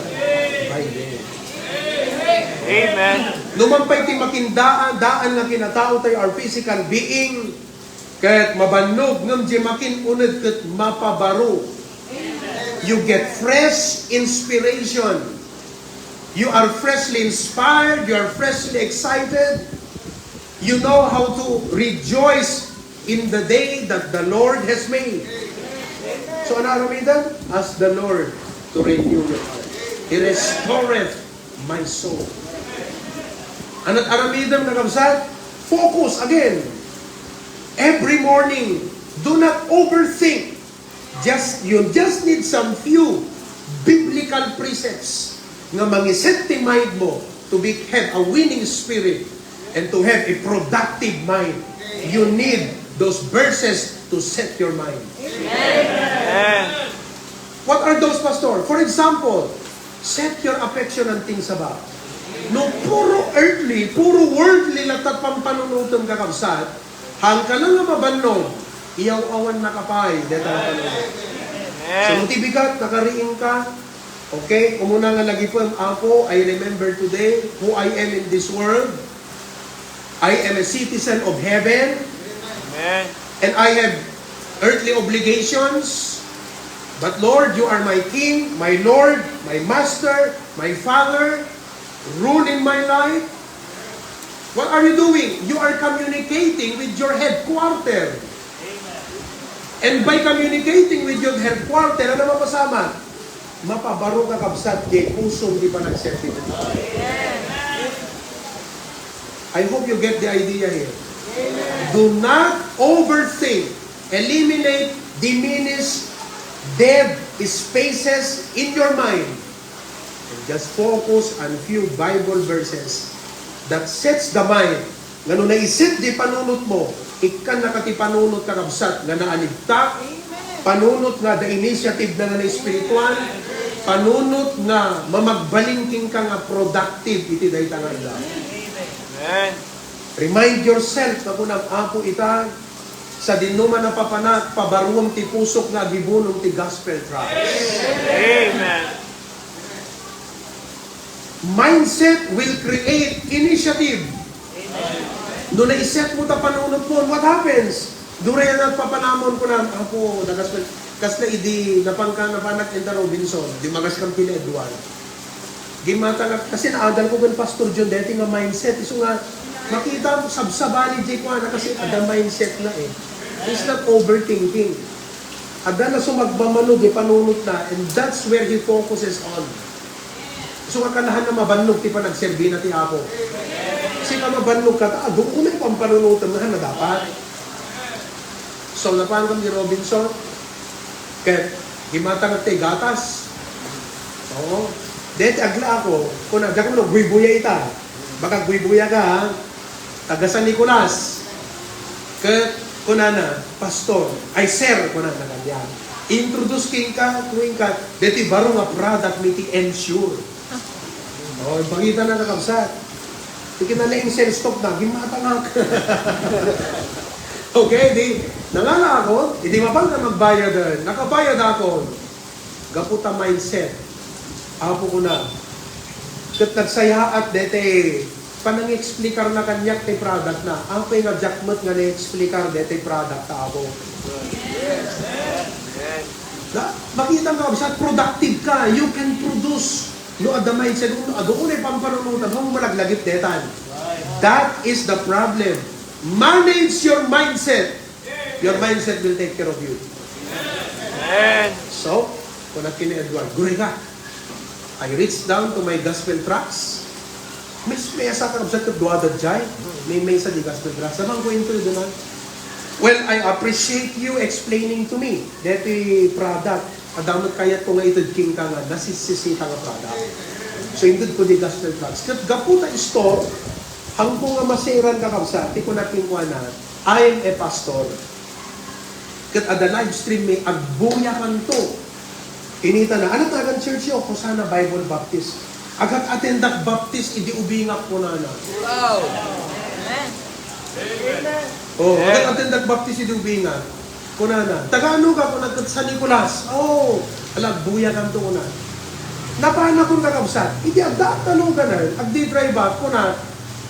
by day. Amen. Numan pay ti makindaan, daan nga kinatao tayo, our physical being, ket mabannog, ngem di makin-uneg ket mapabaro. You get fresh inspiration. You are freshly inspired, you are freshly excited. You know how to rejoice in the day that the Lord has made. So, ano aramiden? Ask the Lord to renew your heart. He restoreth my soul. Ano aramiden, kakabsat? Focus again. Every morning, do not overthink. Just, you just need some few biblical precepts nga mangiset ti mind mo to be, have a winning spirit and to have a productive mind. You need those verses to set your mind. Amen. What are those, Pastor? For example, set your affection on things above. No puro earthly, puro worldly latta ti pampanunotem, kakabsat, hangka lang nga mabannog, iyaw-awan na ka pay deta nga panunot. So, no ti bigat, nakariing ka, okay, umuna nga lagipem, Apo, I remember today who I am in this world. I am a citizen of heaven. Amen. And I have earthly obligations. But Lord, you are my King, my Lord, my Master, my Father. Rule in my life. What are you doing? You are communicating with your headquarter. And by communicating with your headquarter, ano mapasamak? Mapabaro, kakabsat, diay pusom ti panagserbi. I hope you get the idea here. Do not overthink, eliminate, diminish dead spaces in your mind. And just focus on few Bible verses that sets the mind. Nga no naiset di panunot mo, ikkan na ka ti panunot, kakabsat, nga naalibta, panunot nga adda initiative na nga naespirituan, panunot nga mamagbalin kenka nga productive iti dayta nga aldaw. Amen. Remind yourself nga kunam, Apo, ita, sadino man napapanak, pabaruem ti pusok nga agibunom ti gospel, Christ. Amen. Mindset will create initiative. No naiset mo ta panunot mo, what happens? Duray a nagpapanamon ko na, Apo, dagas, kas na idi napangka, napanak enta Robinson, di magas kang pila Edward. Gimata nga, kasi naadal ko kan Pastor John deti nga mindset. Isu nga, makita mo, sabsabali di ko, ana, kasi ada mindset na eh. He's not overthinking. Ada na sumagmamano di panunot na, and that's where he focuses on. So, kakanahan na mabannog ti panagserbi na ti Apo. Kasi ka mabannog ka, ah, doon ko na ipampanunutan nga na dapat. So, napan kami ni Robinson, ket gimatang ti gatas. Oo. Deti agla ako, kuna, diak mo nagbuy-buya ita. Baka buy-buya ka, ha? Taga San Nicolas. Ket kunana, "Pastor, ay sir," kunana kaniak. "Introduce kenka, kuinka, deti baro nga product mi ti Ensure." Oh, ipakita na, kakabsat. Ti kinalaing sales talk na, gimatangak. Okay, di, nangala ako, idi mapan na magbayad, eh, nakabayad ako. Gapu ta mindset. Apo ko na. Ket nagsayaat dete Panangi-explicar na kaniak ti product na. Apay nga diak met nga na-explicar deti product ta Apo. Na, makita nga, kabsat, productive ka. You can produce. No, adda mindset, no, adu unay pampanunotan, no, malaglagip detan. That is the problem. Manage your mindset. Your mindset will take care of you. Amen. So, kuna ken ni Edward, "Gurayka, I reached down to my gospel tracts." Mes-, mesa ka, kabsat, ket dua daydiay. May mesa di gospel tracts. Saan ko into doon, ah? "Well, I appreciate you explaining to me deti product. Adda met kayatko nga ited kenka nga nasisisita nga product." So, inted ko di gospel tracts. Ket gapu ta store, hangko nga maseran, kakabsat, ti kunak kenkuana, "I am a pastor." Ket adda live stream mi, agbuyakanto. Initana, "Ania ti nagan church yo?" "Hosanna Bible Baptist." "Agat-attendak Baptist idi ubingak," kunana. Wow! Amen. Oh, agat-attendak Baptist idi ubingak, kunana. "Taga ano ka?" Kuna, "Ket San Nicolas." "Oh, ala, agbuyakanto," kuna. Napanakon, kakabsat. Idi adda at taluganan, agdi-drive ak, kuna,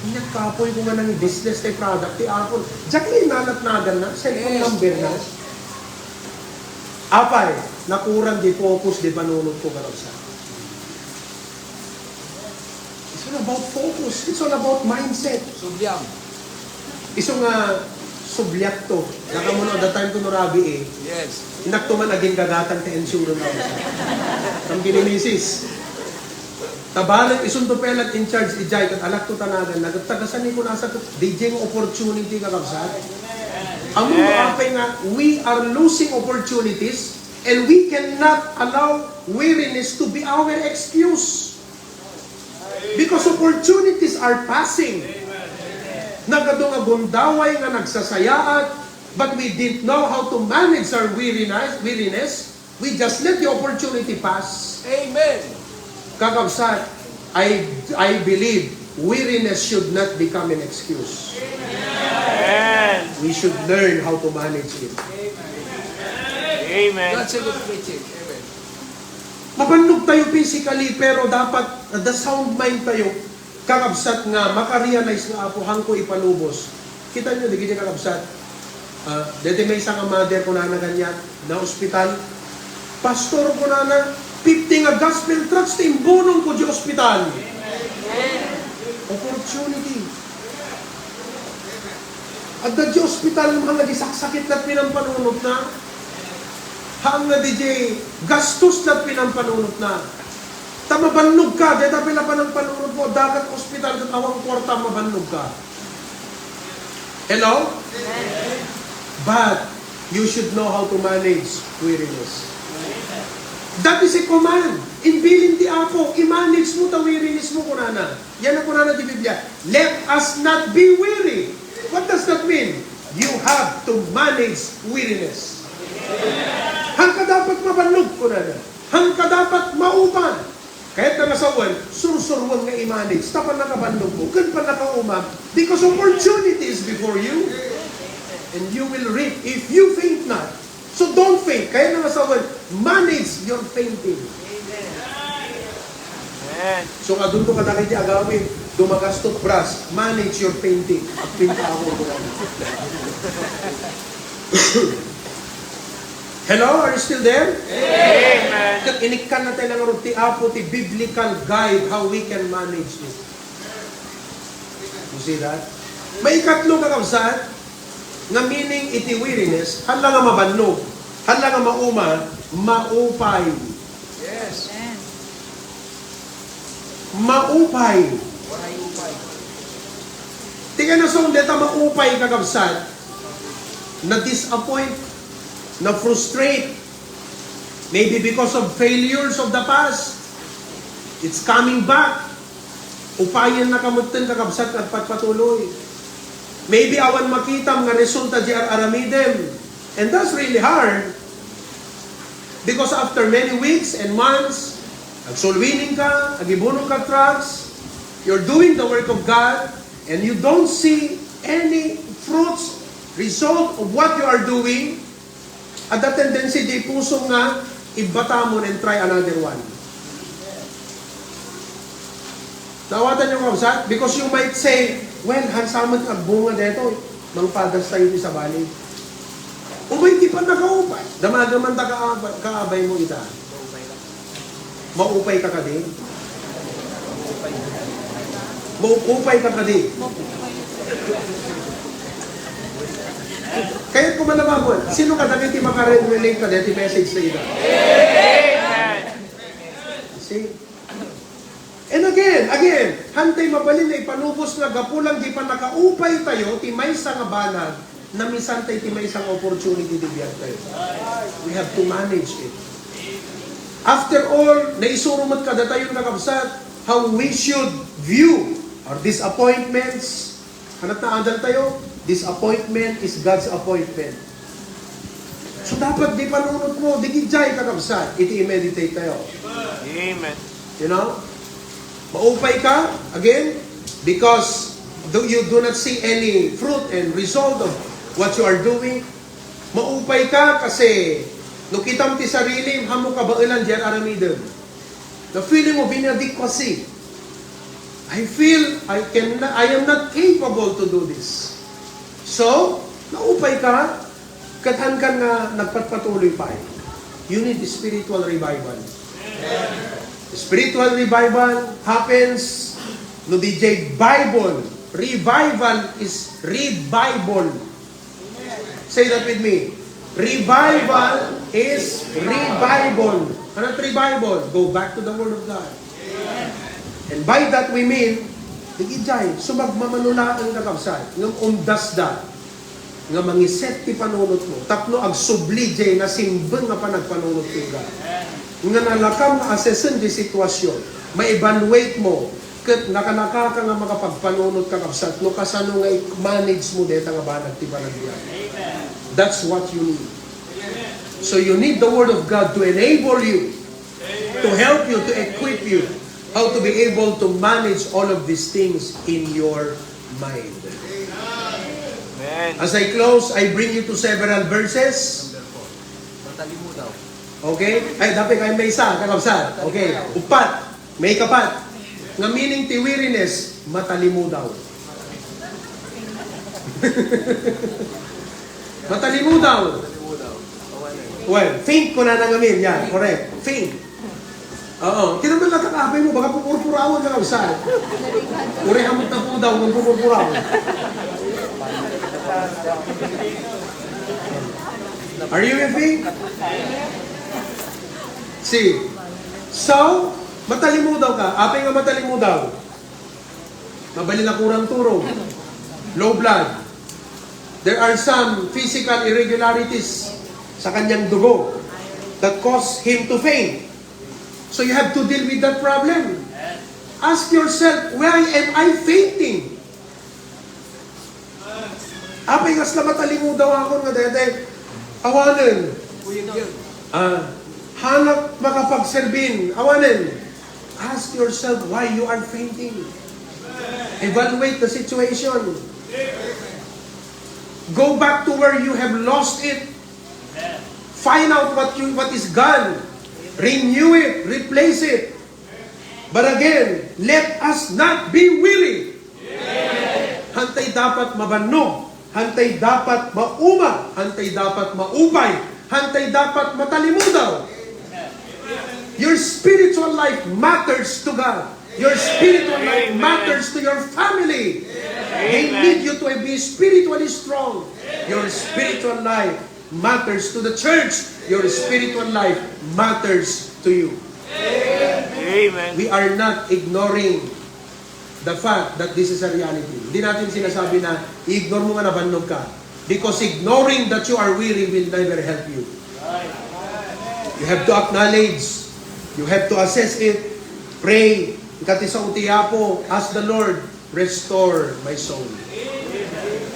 "Ania, kapoy ko nga nangi-business ti product ti Apple." Diak la inatnagan na, cellphone Yes, number na. Yes. Apay, nakuran di focus di panunot ko, kakabsat. It's all about focus. It's all about mindset. Subliam. Isu nga subliak to. Nakamuno, that time ko no rabii, eh. Yes. Innak to man agin gagatan ti insurance ako. Kam kini misis. Tabalet, isunto pay la in charge, ijay, ket alak to tanagan, nagtaga San Nicolas, ket D J nga opportunity, kakabsat. Ammom no apay nga, we are losing opportunities, and we cannot allow weariness to be our excuse. Because opportunities are passing. Nagadu nga gundaway nga nagsasayaat, but we didn't know how to manage our weariness, weariness. We just let the opportunity pass. Amen. Kakabsat, I, I believe weariness should not become an excuse. Amen. We should learn how to manage it. Amen. That's a good preaching. Amen. Mabannog tayo physically, pero dapat, uh, the sound mind tayo. Kakabsat nga, makarealize nga, "Apo, hangko ipalubos." Kita nyo, dagiti kakabsat. Ah, deti maysa nga mother, kunana kaniak, na ospital. "Pastor," kunana, "fifty nga gospel tracts ti imbunong ko di ospital." Opportunity. Adda di ospital nga nagisaksakit lat pinampanunotna. Haan nga di di gastos lat pinampanunotna. Ta mabannog ka, deta pay la panangpanunot mo, dakat ospital ket awan kuarta, mabannog ka. Hello? But you should know how to manage weariness. That is a command. Imbilin ti Apo, i-manage mo ta weariness mo, kunana. Yan ang kunana ti Biblia. "Let us not be weary." What does that mean? You have to manage weariness. Hangka dapat mabannog, kunana. Hangka dapat maupay. Kayatna nga sawen, sursuroen nga i-manage. Ta pannakabannog mo, ken pannakaumam, because opportunity is before you. And you will reap if you faint not. So don't faint. Kayatna nga sawen, manage your fainting. Amen. So, nga dunto kadagiti agawid, dumagas toothbrush, manage your fainting. Agpinta ako, Hello, are you still there? Amen. Ket inikkan na tayo ng ti Apo, ti biblical guide how we can manage it. You see that? Maikatlo, kakabsat, nga meaning iti weariness, hala nga mabannog, hala nga mauma, maupay. Yes. Amen. Maupay. Ti kayatna nga sawen deta maupay, kakabsat, na-disappoint, na-frustrate, maybe because of failures of the past, it's coming back. Upayennaka metten, kakabsat, nga agpatpatuloy. Maybe awan makitam nga resulta di ar-aramidem. And that's really hard. Because after many weeks and months, agsulwiningka, agibunongka drugs, you're doing the work of God, and you don't see any fruits, result of what you are doing, adda tendency di pusom nga ibbatamon and try another one. Naawatan niyo, kakabsat? Because you might say, "Well, hansamet nga agbunga detoy. Mangpadas tayo ti sabali." Umay ti pannakaupay. Damagan man ta kaabay, kaabay mo ita. Maupay ka kadi? Maupay ka kadi? Kayat ko man naman, sino kadagiti makarelate kadagiti message na ita? See? And again, again, hantay mabalin nga ipanubos nga gapu lang di pannakaupay tayo ti maysa nga banag, namisan tayo ti maysa nga opportunity ti biag tayo. We have to manage it. After all, naisuro met kadatayo, kakabsat, how we should view our disappointments, Ket naadal tayo, disappointment is God's appointment. So, dapat di panunot mo, di gijay, kakabsat, iti i-meditate tayo. Amen. You know? Maupay ka, again, because do, you do not see any fruit and result of what you are doing. Maupay ka kasi no kitam ti sarilim, haanmo kabaelan diay aramidem. The feeling of inadequacy. I feel I can, I am not capable to do this. So, naupay ka, ket haankan nga nagpatpatuloy pay. You need spiritual revival. Spiritual revival happens no diay Bible. Revival is revival. Say that with me. Revival is revival. Ano ti revival? Go back to the Word of God. And by that we mean, di gijay, sumagmamano laeng, kakabsat, ngem umdasda nga mangiset ti panunot mo tapno agsubli diay nasimbeng nga panagpanunot kenka. Nga nalakam nga assess-en ti sitwasyon, ma-evaluate mo, ket nakanakaka nga makapagpanunot, kakabsat, no kasano nga i-manage mo dayta nga banag ti panagbiag. That's what you need. So you need the Word of God to enable you, to help you, to equip you, how to be able to manage all of these things in your mind. Amen. As I close, I bring you to several verses. Okay? Ay, dapat kayo may isa, kakabsat. Okay. Upat. May kapat. Nga meaning ti weariness, matalimudaw. Matalimudaw. Well, faint ko na nangamin. Yan, correct. Faint. Oo. Kinaman lang kakabay mo, baka pupurpurawan ka lang saan. Urehan mo tapo daw, nang pupurpurawan. Are you with me? See. So, matalimudaw ka. Apay nga matalimudaw? Mabalin a kurang turog. Low blood. There are some physical irregularities sa kanyang dugo that cause him to faint. So you have to deal with that problem. Ask yourself, "Why am I fainting?" Apay nga sla matalimudaw ako nga daytoy. Awanen. Ah, hanak makapagserbin. Awanen. Ask yourself why you are fainting. Evaluate the situation. Go back to where you have lost it. Find out what you, what is gone. Renew it, replace it. But again, let us not be weary. Hantay dapat mabannog, hantay dapat mauma, hantay dapat maupay, hantay dapat matalimudaw. Your spiritual life matters to God. Your spiritual life matters to your family. They need you to be spiritually strong. Your spiritual life matters to the church. Your spiritual life matters to you. Amen. We are not ignoring the fact that this is a reality. Hindi natin sinasabi na i-ignore mo nga nabannog ka. Because ignoring that you are weary will never help you. You have to acknowledge. You have to assess it. Pray. Ikaw ti sao ti Apo. Ask the Lord, "Restore my soul."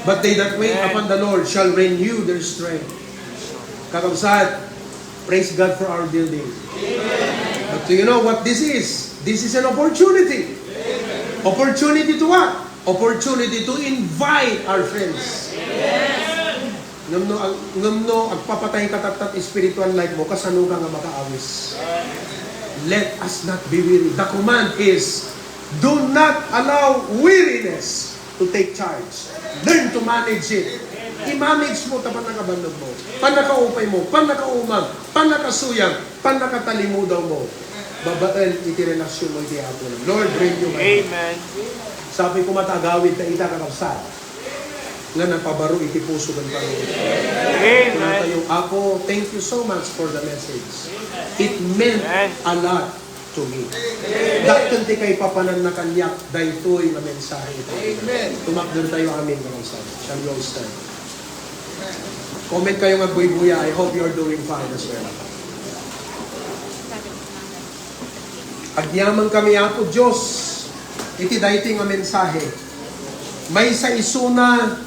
But they that wait upon the Lord shall renew their strength. Kakabsat, praise God for our building. But do you know what this is? This is an opportunity. Opportunity to what? Opportunity to invite our friends. Ngem no, ag-, ngem no agpapatay ka tatta ti spiritual life mo, kasano ka nga makaawis? Let us not be weary. The command is, Do not allow weariness to take charge. Learn to manage it. I-manage mo ta pannakabannog mo, pannakaupay mo, pannakaumag, pannakasuyang, pannakatalimudaw mo. Babaen iti relasyon mo iti Apo. Lord, renew my heart. Amen. Sapay koma ta agawid ta ita, kakabsat, nga napabaro iti puso ken panunot. Amen. Tayo, Apo, thank you so much for the message. It meant Amen. a lot to me. Dakkel ti kaipapananna kaniak daytoy nga mensahe ita. Amen. Tumakder tayo, amin, mga isa. Shall we all stand? Comment kayo nga buybuya. I hope you're doing fine as well. Agyaman kami, Apo Dios, iti daytoy nga mensahe. Maysa isuna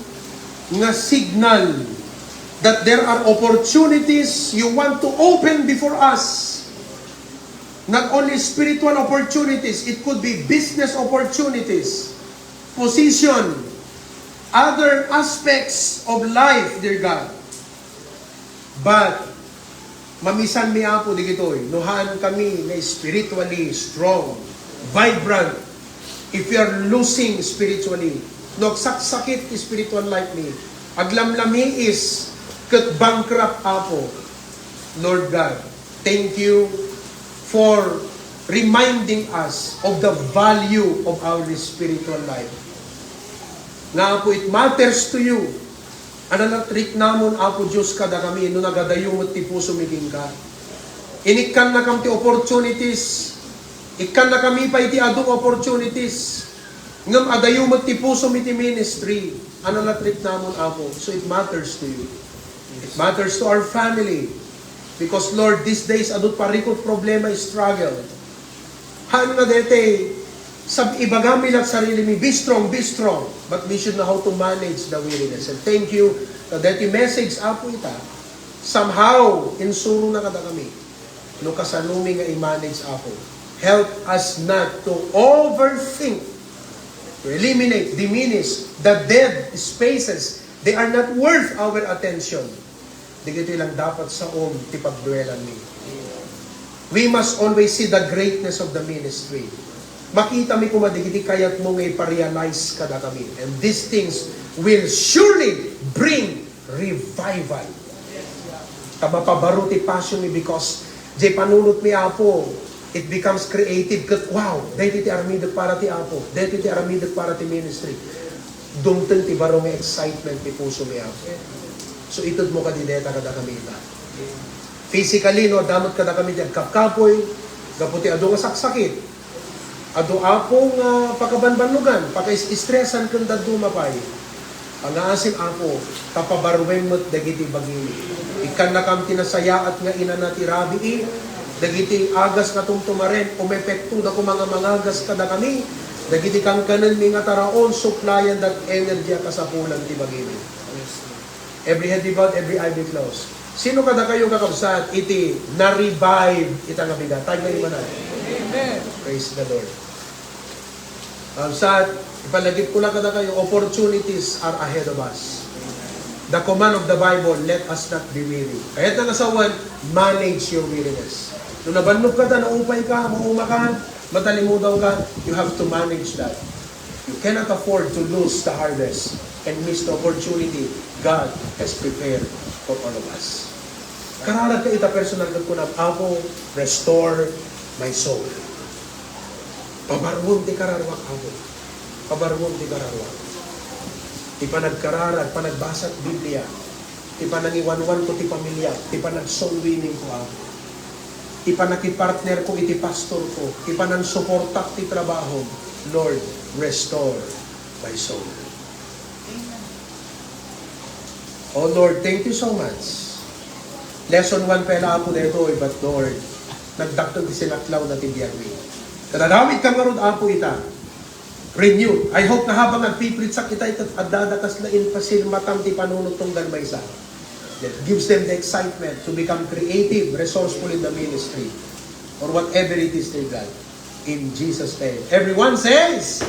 nga signal that there are opportunities you want to open before us. Not only spiritual opportunities, it could be business opportunities, position, other aspects of life, dear God. But, mamisanmi, Apo, digitoy, no haan kami nga spiritually strong, vibrant, if we are losing spiritually, no agsaksakit ti spiritual life mi, aglamlamiis, ket bankrupt, Apo, Lord God, thank you for reminding us of the value of our spiritual life. Nga, Apo, it matters to you. Ania latta ti riknamon, Apo Dios, kadakami no nagadayo met ti pusomi kenka? Inikkannakam ti opportunities. Ikkannakami pay ti adu nga opportunities. Ngem adayo met ti pusom iti ministry. Ania latta ti riknamon, Apo? So it matters to you. It matters to our family. Because, Lord, these days, adu ti parikut, problema, struggle. Haan nga daytoy, sab-, ibagami laeng sarilimi, "Be strong, be strong." But we should know how to manage the weariness. And thank you ta daytoy message, Apo, ita, somehow, insurona kadakami no kasanomi nga i-manage, Apo. Help us not to overthink, to eliminate, diminish the dead spaces. They are not worth our attention. Dagitoy lang dapat saom ti pagduelanmi. We must always see the greatness of the ministry. Makitami koma dagiti kayatmo nga iparealize kadakami. And these things will surely bring revival. Ta mapabaro ti passion mi because diay panunotmi, Apo, it becomes creative ket, wow, daytoy ti aramidek para ti Apo, daytoy ti aramidek para ti ministry. Dumteng ti baro nga excitement ti pusomi, Apo. So, itedmo kadi dayta kadakami ita. Physically, no, adda met kadakami ti agkapkapoy, gapu ti adu nga saksakit. Adu, Apo, nga pakabanbannogan, pakaes-estresan ken dadduma pay. Pangngaasim, Apo, ta pabaruem met dagiti bagimi. Ikkannakam ti nasayaat nga inana ti rabii, dagiti agas nga tumtumaren, umepektoda koma nga mangagas kadakami, dagiti kankanenmi nga taraon, supplyan that energy a kasapulan ti bagimi. Every head be bowed, every eye be closed. Sino kadakayo, kakabsat, iti na-revive ita nga bigat? Tayo nga imanan. Amen. Praise the Lord. Kakabsat, ipalagipko lang kadakayo, opportunities are ahead of us. The command of the Bible, "Let us not be weary." Kayatna nga sawen, manage your weariness. No nabannogka ta, naupayka, maumaka, matalimudaw ka, you have to manage that. You cannot afford to lose the harvest and miss the opportunity God has prepared for all of us. Kararagka ita personal ket kunam, "Apo, restore my soul." Pabaruem ti kararuak, Apo. Pabaruem ti kararuak. Ti panagkararag, panagbasa ti Biblia, ti panangiwanwanko ti pamiliak, ti panag-soul winning ko, Apo. Ti panakipartner ko iti pastor ko, ti panansuportak ti trabaho, Lord, restore my soul. Oh Lord, thank you so much. Lesson one pay la, Apo, daytoy, but Lord, nagdakkel ti sinaklawna ti biagmi. Kadagawidkam ngarud, Apo, ita. Renewed. I hope nga habang nagpipreachak ita, ket adda kasla impasilmatam ti panunot tunggal maysa. That gives them the excitement to become creative, resourceful in the ministry, or whatever it is, dear God. In Jesus' name. Everyone says,